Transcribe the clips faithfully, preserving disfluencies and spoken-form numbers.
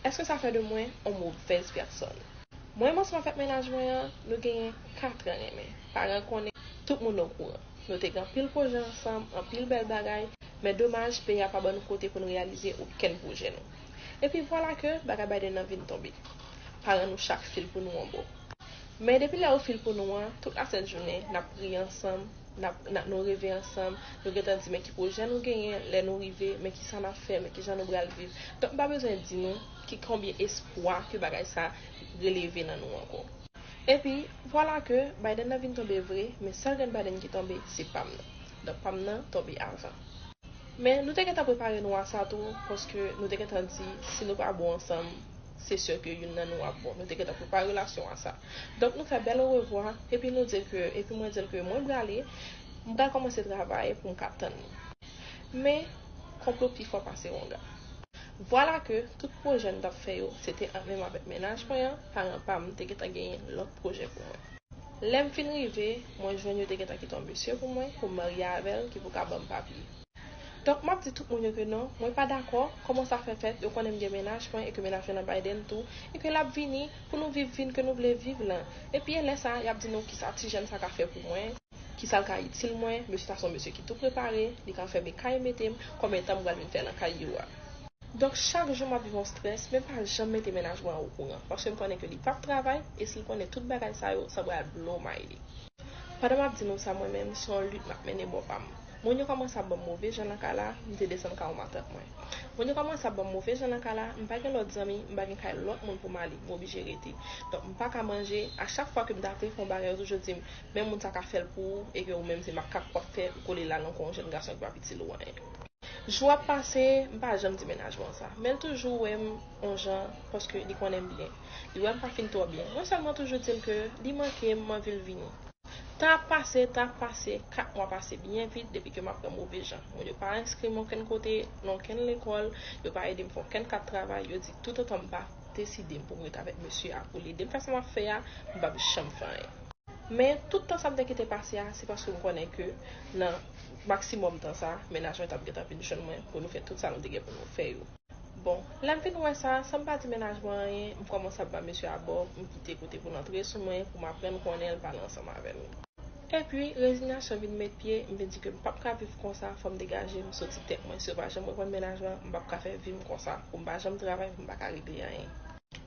Èske sa fè de mwen yon movèz pèsòn? Mwen menm ansanm avèk mennaj mwen an, nou genyen kat an renmen. Paran konnen, tout moun okouran. Nou te gen anpil pwojè ansanm, anpil bèl bagay, men domaj, peyi a pa ban nou kote pou nou reyalize okenn pwojè nou. Epi vwala ke bagay Biden nan vin tonbe. Paran nou chak fil pou nou yon bò. Men depi lè yo fil pou nou an, tout lasent jounen, n ap ri ansanm, n ap, n ap, nou reve ansanm, nou gentan di men ki pwojè nou genyen lè nou rive, men ki sa n ap fè, men ki jan nou pral viv. Donk, m pa bezwen di nou ki konbyen espwa ke bagay sa releve nan nou ankò. Epi, vwala ke Biden nan vin tonbe vre, men sèl grenn Biden ki tonbe, se pa m nan. Donk, pa m nan tonbe avan. Men nou te gentan prepare nou a sa tou, paske nou te gentan di, si nou pa bon ansanm, se si ke youn nan nou ap bon. Nou te gentan prepare relasyon a sa. Donk, nou fè bèl orevwa, epi nou di l ke, epi mwen di l ke mwen prale, m pral kòmanse travay pou m ka tann li. Men, konplo pi fò pase wonga. Vwala ke tout pwojè n t ap fè yo, se te an menm avèk mennaj mwen an, paran pa m te gentan genyen lòt pwojè pou mwen. Lè m fin rive, mwen jwenn yo te gentan kite yon mesye pou mwen, pou m marye avè l, ki pou ka ban m papye. Donk, m ap di tout moun yo ke non, mwen pa dakò, kòman sa fè fèt, yo konnen m gen mennaj mwen, e ke mennaj mwen nan Biden tou, e ke l ap vini pou nou viv vi n ke nou vle viv lan. Epi e lè sa, y ap di nou kisa ti jèn sa ka fè pou mwen, kisa l ka itil mwen, mesye sa se yon mesye ki tou prepare, li ka fè men kay mete m, konbyen tan m pral vin fè nan kay yo a. Donk, chak jou m ap viv yon strès, men m pa janm mete mennaj mwen an okouran, paske m konnen ke li p ap travay, e si l konnen tout bagay sa yo, sa pral blow may li. Pandan m ap di nou sa, mwen menm, se yon lit m ap mennen bò pa m. Moun yo kòmanse ap ban m move jan nan kay la, m te desann kay yon matant mwen. Moun yo kòmanse ap ban m move jan nan kay la, m pa gen lòt zanmi, m pa gen kay lòt moun pou m ale, m oblije rete. Donk, m pa ka manje, a chak fwa ke m ta vle fè yon bagay, yo toujou di m, men moun sa ka fè l pou ou, e ke ou menm se makak w ap fè, ou kole la nan kò yon jèn gason ki p ap itil ou anyen. Jou ap pase, m pa janm di mennaj mwen sa. Men l toujou wè m yon jan, paske li konnen m byen. Li wè m pa fin twò byen. Mwen sèlman toujou di l ke li manke m, m anvi l vini. Tan ap pase, tan ap pase, kat mwa pase byen vit depi ke m ap pran move jan. Moun yo pa enskri m okenn kote, nan okenn lekòl, yo pa ede m fè okenn kat travay, yo di toutotan m pa deside m pou m ret avèk mesye a, pou l ede m fè sa m ap fè a, m p ap janm fè anyen. Men, tout tan sa m te kite pase a, se paske m konnen ke nan maksimòm tan sa, mennaj mwen t ap gentan vin jwenn mwen pou nou fè tout sa nou te gen pou nou fè yo. Bon, lè m vin wè sa, san m pa di mennaj mwen anyen, m kòmanse ap ba mesye a bò, m kite kote pou l antre sou mwen, pou m aprann konnen l, pale ansanm avè l. Epi, rezinyasyon vin met pye, m vin di ke m p ap ka viv konsa, fò m degaje m, soti tèt mwen. Si yo pa janm reprann mennaj lan, m p ap ka fè vi m konsa, pou m pa janm travay, pou m pa ka regle anyen.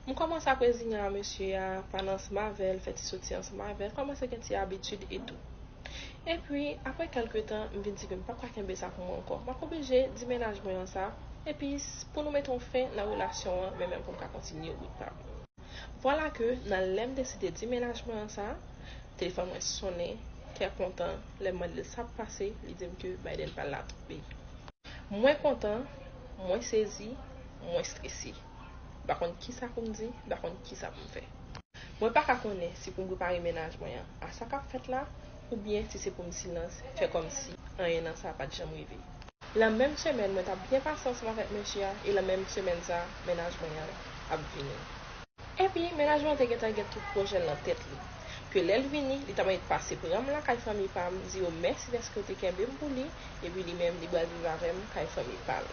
M kòmanse ap reziyen a mesye a, pale ansanm avè l, fè ti soti ansanm avè l, kòmanse gen ti abitid e tou. Epi, apre kèlke tan, m vin di ke m p ap ka kenbe sa pou mwen ankò. M ap oblije di mennaj mwen an sa, epi s- pou nou mete yon fen nan relasyon an, men menm pou m ka kontinye wout pa m. Vwala ke nan lè m deside di mennaj mwen an sa, telefòn mwen sonnen, kè kontan, lè m mande l sa k pase, li di m ke Biden pa la tonbe. Mwen kontan, mwen sezi, mwen strese. M pa konn kisa pou m di, m pa konn kisa pou m fè. Mwen pa ka konnen si pou m prepare mennaj mwen an a sa k ap fèt la, oubyen si se pou m silans, fè kòmsi anyen nan sa pa t janm rive. Lan menm semèn, mwen t ap byen pase ansanm avèk mesye a, e lan menm semèn sa, mennaj mwen an ap vini. Epi, mennaj mwen an te gentan gen tout pwojè l nan tèt li. Ke lè l vini, li ta mèt pase pran m lakay fanmi pa m, di yo mèsi dèske yo te kenbe m pou li, epi li menm, li pral viv avè m kay fanmi pa l.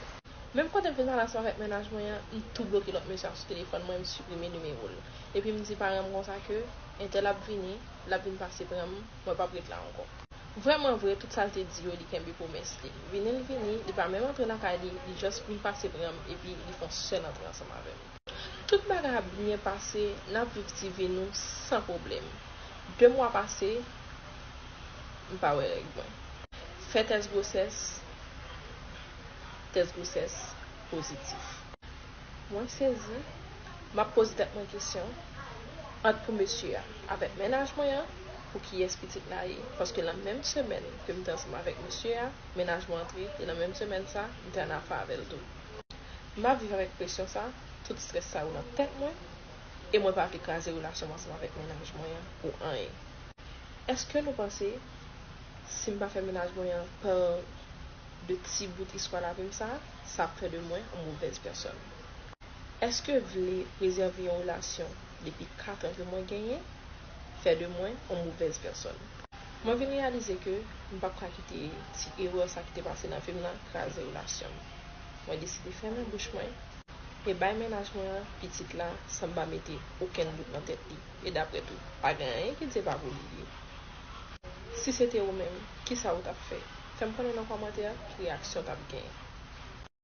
Menm kote m fin pale ansanm avèk mennaj mwen an, m tou bloke lòt mesye a sou telefòn mwen, m siprime nimewo l. Epi m di paran m konsa ke entèl ap vini, l ap vin pase pran m, mwen p ap ret la ankò. Vrèman vre, tout sa l te di yo, li kenbe pwomès li. Vini l vini, li pa menm antre lakay li, li just vin pase pran m, epi li fè yon sèl antre ansanm avè m. Tout bagay ap byen pase, n ap viv ti vi nou san pwoblèm. De mwa pase, m pa wè règ mwen. Fè tès gwosès, tès gwosès pozitif. Mwen sezi, m ap poze tèt mwen kesyon, ant pou mesye a avèk mennaj mwen an, pou kiyès pitit la ye? Paske lan menm semèn ke m te ansanm avèk mesye a, mennaj mwen antre, e lan menm semèn sa, m te ann afè avè l tou. M ap viv avèk presyon sa, tout strès sa yo nan tèt mwen, e mwen pa vle kraze relasyon m ansanm avèk mennaj mwen an pou anyen. Èske nou panse, si m pa fè mennaj mwen an pè de ti bout istwa lavi m sa, sa ap fè de mwen yon movèz pèsòn? Èske vle prezève yon relasyon depi kat an ke mwen genyen fè de mwen yon movèz pèsòn? Mwen vin reyalize ke m p ap ka kite ti erè sa ki te pase nan vi m nan kraze relasyon m. Mwen deside fèmen bouch mwen, E bay mennaj mwen an pitit la san m pa mete okenn dout nan tèt li. E daprè tou, pa gen anyen ki di e pa pou li ye. Si se te ou menm, kisa ou t ap fè? Fè m konnen nan kòmantè a ki reyaksyon w t ap genyen.